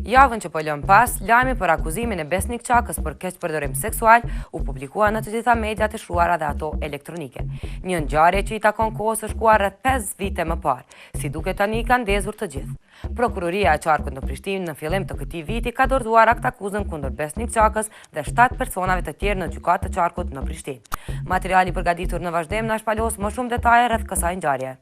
Javën që po lëmë pas, lajmi për akuzimin e Besnik Çakës për keqpërdorim seksual u publikua në të gjitha mediat e shkruara dhe ato elektronike. Një ngjarje që i takon kohës së shkuar rreth 5 vite më parë, si duket tani i ka ndezur të gjithë. Prokuroria e Qarkut në Prishtinë në fillim të këtij viti ka dorëzuar aktakuzën kundër Besnik Çakës dhe 7 personave të tjerë në Gjykatë të Qarkut në Prishtinë. Materiali i përgatitur në vazhdim na shpalos më shumë detaje rreth kësaj ngjarje.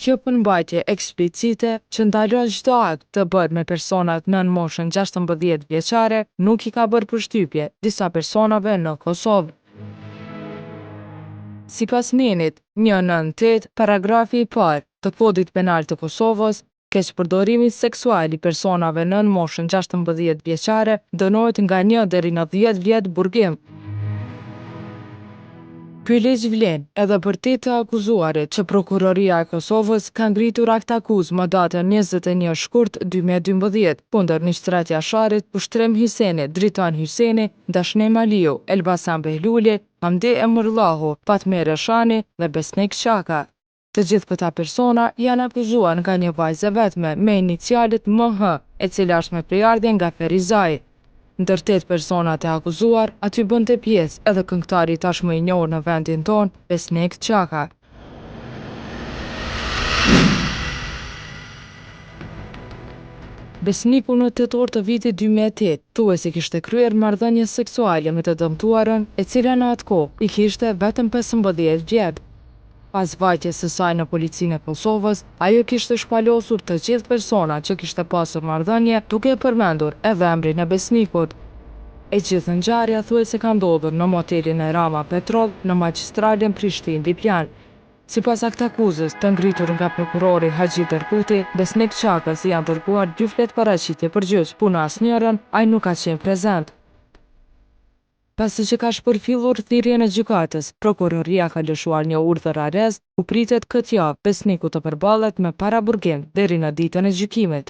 Kjo përmbajtje eksplicite, që ndalon çdo akt të bërë me personat nën moshën 16 vjeçare, nuk i ka bërë përshtypje disa personave në Kosovë. Sipas nenit 198, paragrafi i parë, të Kodit Penal të Kosovës, keqpërdorimi seksual i personave nën moshën 16 vjeçare dënohet nga një deri në 10 vjet burgim. Ky ligj vlen edhe për tetë të akuzuarit që Prokuroria e Kosovës ka ngritur aktakuzë më datën 21 shkurt 2012 kundër Nysret Jasharit, Kushtrim Hyseni, Driton Hyseni, Dashnim Aliu, Elbasan Behluli, Hamdi Emërllahu, Fatmir Reshani dhe Besnik Çaka. Të gjithë këta persona janë akuzuar nga një vajzë e vetme me inicialet MH, e cila është me prejardhje nga Ferizaj. Ndër tetë personat e akuzuar, aty bënte pjesë edhe këngëtari tashmë i njohur në vendin tonë, Besnik Çaka. Besniku në tetor të vitit 2008, thuhet se kishte kryer marrëdhënie seksuale me të dëmtuarën, e cila në atë kohë i kishte vetëm 15 vjet. Pas vajtjes së saj në Policinë e Kosovës, ajo kishte shpalosur të gjithë personat që kishte pasur marrëdhënie, duke e përmendur edhe emrin e Besnikut. E gjithë ngjarja thuhet se ka ndodhur në motelin e Rama Petrol në magjistralen Prishtinë-Lipjan. Sipas aktakuzës, të ngritur nga prokurori Haxhi Dërguti, Besnik Çakës i janë dërguar dy fletëparaqitje për gjyq, ku në asnjërën ai nuk ka qenë prezent. Pasi që ka shpërfillur thirrjen e gjykatës, prokuroria ka lëshuar një urdhër arrest, ku pritet këtë javë Besniku të përballet me paraburgim deri në ditën e gjykimit.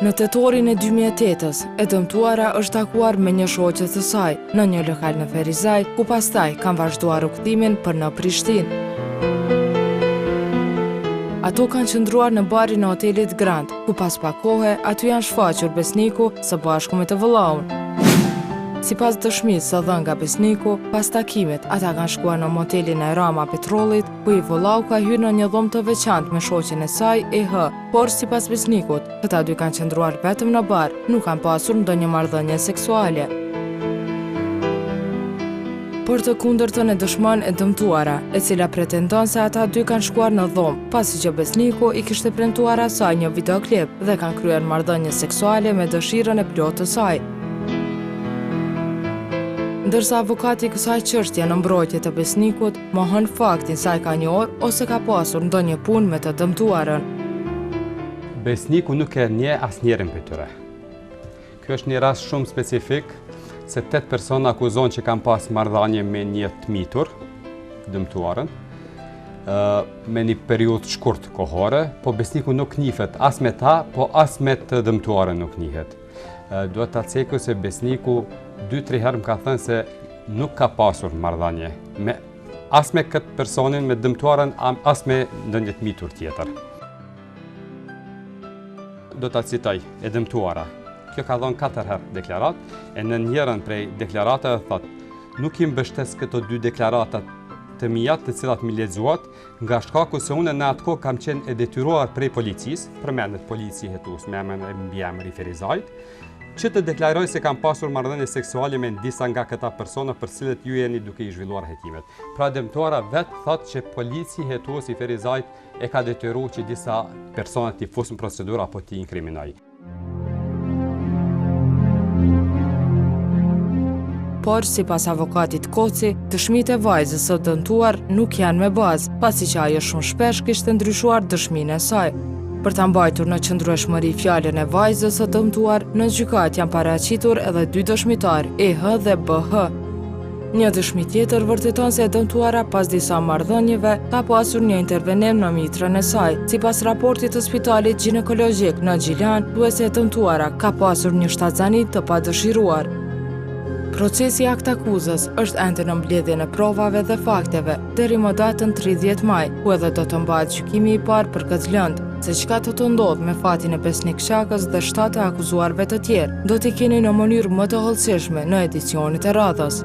Në tetorin e 2008-ës, e dëmtuara është takuar me një shoqe të saj në një lokal në Ferizaj, ku pastaj kanë vazhduar rrugëtimin për në Prishtinë. Ato kanë qëndruar në barin e hotelit Grand, ku pas pak kohe aty janë shfaqur Besniku së bashku me të vëllaun. Sipas dëshmisë së dhënë nga Besniku, pas takimit ata kanë shkuar në motelin e Rama Petrollit, ku i vëllau ka hyrë në një dhomë të veçantë me shoqen e saj, EH, por sipas Besnikut, këta dy kanë qëndruar vetëm në bar, nuk kanë pasur ndonjë marrëdhënie seksuale. Por të kundërtën e dëshmon e dëmtuara, e cila pretendon se ata dy kanë shkuar në dhomë, pasi që Besniku i kishte premtuar asaj një videoklip dhe kanë kryer marrëdhënie seksuale me dëshirën e plotë të saj. Ndërsa avokati i kësaj çështje në mbrojtje të Besnikut mohon faktin se ai ka njohur ose ka pasur ndonjë punë me të dëmtuarën. Besniku nuk e njeh asnjërin prej tyre. Ky është një rast shumë specifik, se 8 persona akuzohen që kanë pas marrëdhënie me një të mitur, dëmtuarën, me një periudhë të shkurt kohore, po Besniku nuk njihet as me ta, po as me të dëmtuarën nuk njihet. Duhet ta ceku se Besniku 2-3 herë më ka thënë se nuk ka pasur marrëdhënie me as me këtë personin, me dëmtuarën, as me ndonjë të mitur tjetër. Do ta citoj, e dëmtuara. Kjo ka dhënë 4 herë deklaratë, e në njërën prej deklaratave thotë, nuk i mbështes këto dy deklarata të mia, të cilat m'i lexuat, nga shkaku se unë në atë kohë kam qenë e detyruar prej policisë, përmendet polici hetues me emër e mbiemër i Ferizajt, që të deklaroj se kam pasur marrëdhënie seksuale me disa nga këta persona për cilët ju jeni duke i zhvilluar hetimet. Pra dëmtuara vetë thotë që polici hetues i Ferizajt e ka detyru që disa persona t'i fusë në procedurë apo t'i inkriminoj. Por, sipas avokatit Koci, dëshmitë e vajzës së dëmtuar nuk janë me bazë, pasi që ajo shumë shpesh kishte ndryshuar dëshminë e saj. Për ta mbajtur në qëndrueshmëri fjalën e vajzës së dëmtuar, në gjykatë janë paraqitur edhe dy dëshmitarë, EH dhe BH. Një dëshmi tjetër vërteton se e dëmtuara pas disa marrëdhënieve ka pasur një intervenim në mitrën e saj. Sipas raportit të spitalit gjinekologjik në Gjilan, thuhet se e dëmtuara ka pasur një shtatzani të padëshiruar. Procesi i aktakuzës është ende në mbledhjen e provave dhe fakteve, deri më datën 30 maj, ku edhe do të mbahet gjykimi i parë për këtë lëndë. Se çka do të ndodhë me fatin e Besnik Çakës dhe 7 të akuzuarve të tjerë, do t'i keni në mënyrë më të hollësishme në edicionet e radhës.